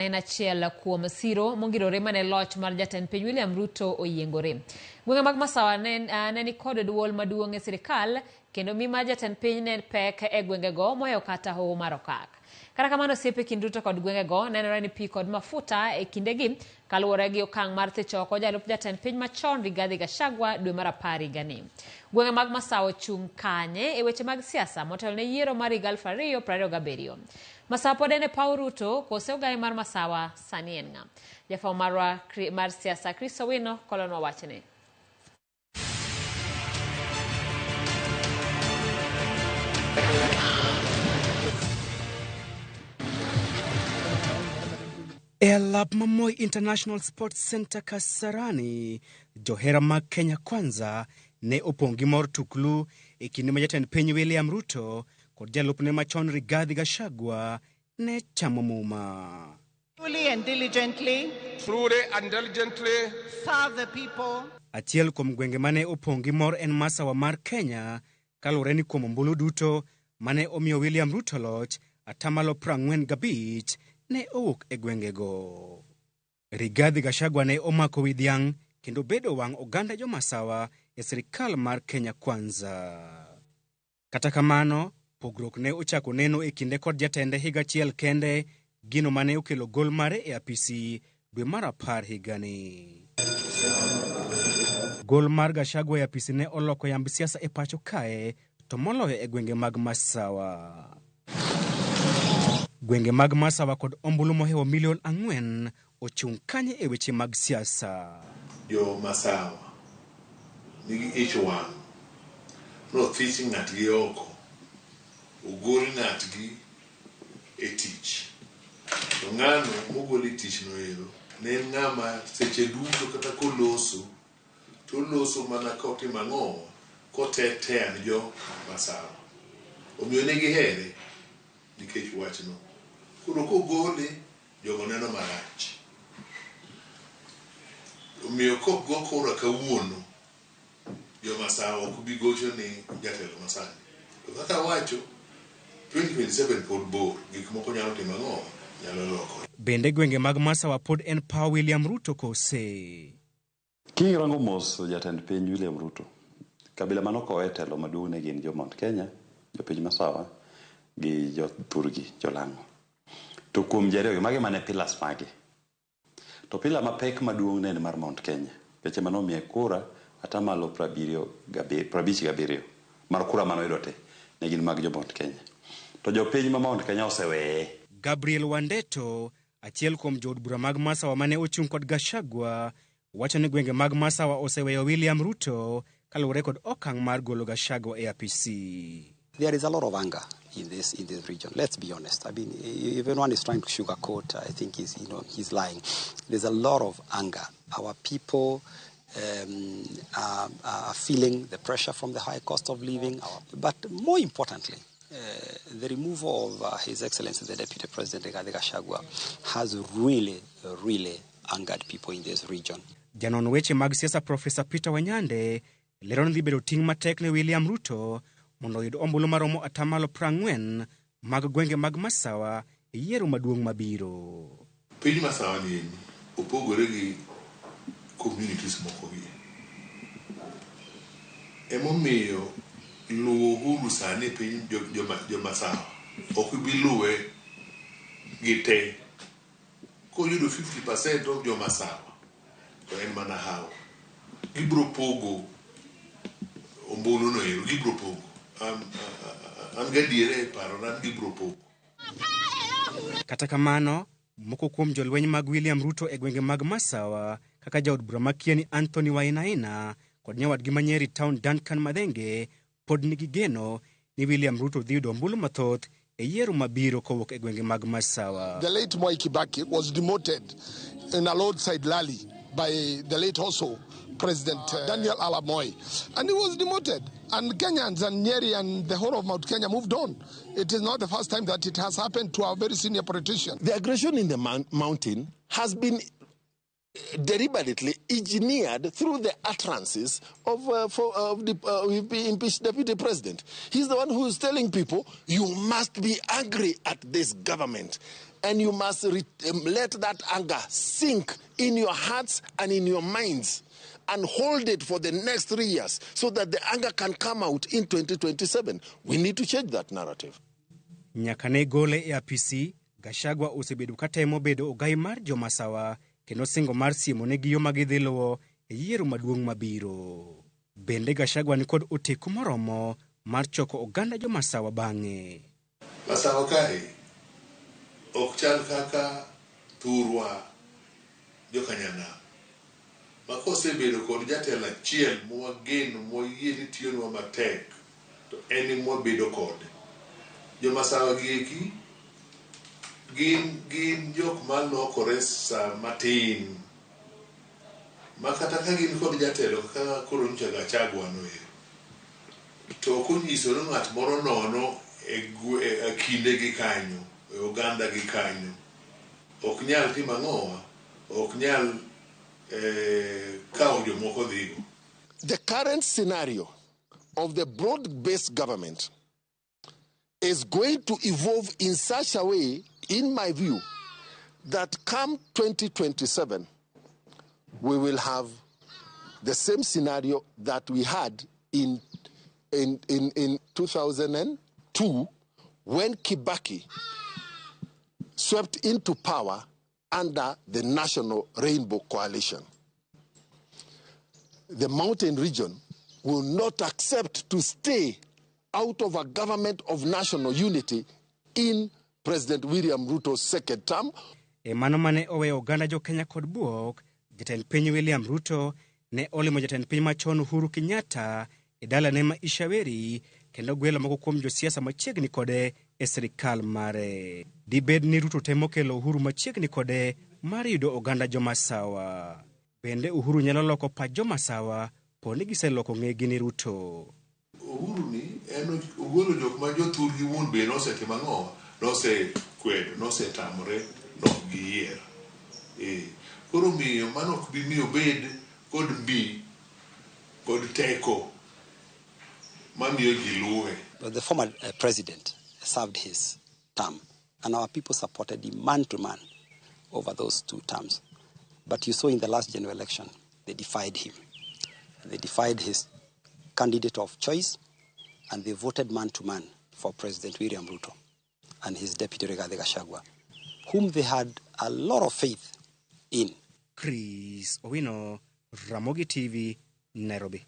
En achiel kuom siro mongirore mane loch mar jatend piny William Ruto oyiengore. Gwenge mag Masawa ne ni kod duol maduong' e sirikal kendo mima jatend piny ne pek e gwengego mohewo kata hoho mar okak. Kata kamano osiepe kind Ruto kod gwengego nenore ni pi kod mafuta e kindegi kaluwore gi okang' mar thicho oko jalup jatend piny machon Rigathi Gachagua dwe mar 10 higani. Gwenge mag Masawa ochung' kanye e weche mag siasa motelo ne yiero mar higa 2027. Masawa pod en e paw Ruto kose ogaye mar Masawa sani en ng'a? Jafwambo marwa mar siasa Chris Owino kolonwa wachni. E alap ma Moi International Sports Center Kasarani, johera mag Kenya Kwanza ne opong' gi mor tuklu e kinde ma jatend piny William Ruto kod jalupne machon Rigathi Gachagua ne chamo muma. Truly and diligently. Truly and diligently. Serve the people. Achiel kuom gwenge mane opong' gi mor en Masawa mar Kenya, kaluwore ni kuom ombulu duto mane omiyo William Ruto loch, atamalo 45 ne owuok e gwengego. Rigathi Gachagua ne omako wi dhiang' kendo bedo wang' oganda jo-Masawa e sirikal mar Kenya Kwanza. Kata kamano, pogruok ne ochako neno e kinde kod jatende higa achiel kende, gino mane okelo gol mare e apisi dwe mar 10 higani. Gol mar Gachagua e apisi ne oloko yamb siasa e pacho kae, to moloyo e gwenge mag Masawa. Gwenge mag Masawa kod ombulu mohewo milion 4 ochung' kanye e weche mag siasa. Jo Masawa nigi ich wang' nothich ng'atgi oko, ogol ng'atgi e tich. To ng'ano mogol e tich no ero ne en ng'ama seche duto kata koloso, to oloso mana kotimo ang'o, kotetea ni jo Masawa. Omiyo ne gihere nikech wachno. Koro kogole, jogo neno marach. Omiyo kok go kura kawuono, jo Masawa ok bi gocho ni jatelo masani. To kaka awacho, 2027 pod bor, gik moko nyalo timo ang'o? Nyalo lokore. Bende gwenge mag Masawa pod en paw William Ruto kose? Kirango mos jatend piny William Ruto, kabila mane okowe e telo maduong' ne gin jo Mount Kenya, jopiny Masawa gi jo thurgi, jo Lang'o. To kuom ji ariyogi, magi mane pillars mage. To pillar mapek maduong' ne en mar Mount Kenya. Nikech ema nomiye kura atamalo 57 mar kura mane oyudo te ne gin mag jo Mount Kenya. To jopiny ma Mount Kenya oseweye. Gabriel Wandeto, achiel kuom jood bura mag Masawa mane ochung' kod Gachagua, wacho ni gwenge mag Masawa oseweyo William Ruto kaluwore kod okang' mar golo Gachagua e apisi. There is a lot of anger in this region. Let's be honest. If anyone is trying to sugarcoat, I think he's lying. There's a lot of anger. Our people are feeling the pressure from the high cost of living. But more importantly, the removal of His Excellency the Deputy President Rigathi Gachagua has really, really angered people in this region. Janon weche mag siasa Professor Peter Wanyande lero ni dhi bedo ting' matek ne William Ruto mondo oyud ombulu maromo atamalo 40 mag gwenge mag Masawa e yiero maduong' mabiro. Piny Masawa ni eni opogore gi communities moko gi. Emomiyo luwo Uhuru sani e piny jo Masawa ok bi luwe gi te. Koyudo 50% of jo Masawa to en mana hawo. Gibiro pogo ombulu no ero, gibiro pogo. An gadiera e parona ni gibiro pogo. Kata kamano, moko kuom jolweny mag William Ruto e gwenge mag Masawa kaka jaod bura ma Kieni Anthony Wainaina kod nyawadgi ma Nyeri Town Duncan Mathenge pod nigi geno ni William Ruto dhi yudo ombulu mathoth e yiero mabiro kowuok e gwenge mag Masawa. The late Mwai Kibaki was demoted in a roadside rally by the late also President Daniel Arap Moi, and he was demoted. And Kenyans and Nyeri and the whole of Mount Kenya moved on. It is not the first time that it has happened to a very senior politician. The aggression in the mountain has been deliberately engineered through the utterances of the impeached deputy president. He's the one who is telling people, you must be angry at this government. And you must let that anger sink in your hearts and in your minds and hold it for the next 3 years so that the anger can come out in 2027. We need to change that narrative. Nyaka ne gole e apisi, Gachagua osebedo katemo bedo ogai mar jomasawa kendo singo mar siemo negi yo ma gidhi luwo e yiero maduong' mabiro. Bende Gachagua nikod oteku moromo mar choko oganda jomasawa bang'e. Masawa kae ok chal kaka thurwa jokanyanam ma kosebedo kod jatelo achiel mwageno mwayie ni tiyonwa matek to en emwabedo kode. Jomasawa gi eki gin jok malokore sa matin ma kata ka gin kod jatelo kaka koro nyocha Gachagua no ero to ok onyiso ni ng'at moro nono e kinde gi kanyo e oganda gi kanyo ok nyal timo ang'owa, ok nyal kawo jomoko dhigo. The current scenario of the broad-based government is going to evolve in such a way, in my view, that come 2027, we will have the same scenario that we had in 2002 when Kibaki swept into power under the National Rainbow Coalition. The mountain region will not accept to stay out of a government of national unity in President William Ruto's second term. E mano mane oweyo oganda jo Kenya kod buok, jatend piny William Ruto ne olimo jatend piny machon Uhuru Kenyatta e dalane ma Ishaweri kendo gwelo moko kuom josiasa machiegni kode e sirikal mare. Dibed ni Ruto temo kelo Uhuru machiegni kode mar yudo oganda jomasawa. Bende Uhuru nyalo loko pach jomasawa po ni giseloko ng'egi ni Ruto. Uhuru ni en ogolo jok ma jothurgi wuon be nosetimo ang'owa, nosekwedo, nosetamore, nok giyiero. Koro miyo mano ok bi miyo bed kod mbi kod teko mamiyo ji luwe. The former president served his term and our people supported him man to man over those 2 terms. But you saw in the last general election, they defied him. They defied his candidate of choice and they voted man to man for President William Ruto and his deputy Rigathi Gachagua, whom they had a lot of faith in. Chris Owino, Ramogi TV, Nairobi.